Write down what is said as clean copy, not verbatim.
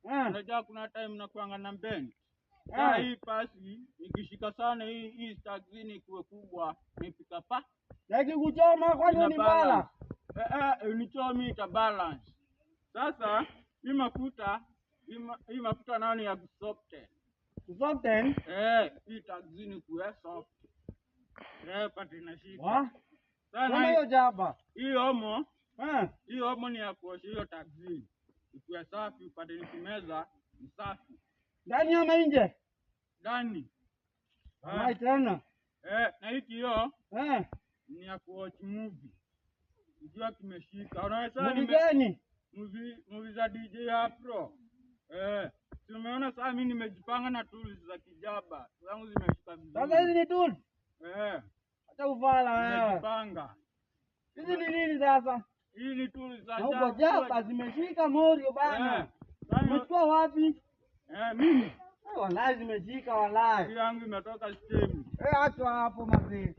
Unajua kuna time nakuanga na bend. Sasa hii pasi nikishika sana hii taxini ikuwe kubwa nipika pa. Na ikikuchoma kwani Ina ni bala? Balance. Nichomi ita balance. Sasa hii mafuta hii mafuta nani ya kusoften. Kusoften? Eh, hii taxini kuwe soft. Pati inashika. Wa? Sasa Kama hiyo jaba. Hii omo, hii omo ni ya kuosha hiyo taxini. Ikuwe safi upate nikimeza ni safi. Ndani ama nje? Ndani. Wallahi tena. Na hii kioo ni ya kuwatch movie. Ikiwa kimeshika. Unaweza Movie gani? Movie za DJ Afro. Si umeona sasa mimi nimejipanga na tools za kijaba. Zangu zimeshika vizuri. Sasa hizi ni tools? Eh. Acha ufala wewe. Nimejipanga. Hizi ni nini sasa? Hii ni tools za Na uko jaba zimeshika morio bana. Sasa Umechukua wapi? Mimi. Wallahi zimeshika wallahi. Hii yangu imetoka steam. Acha hapo mazee.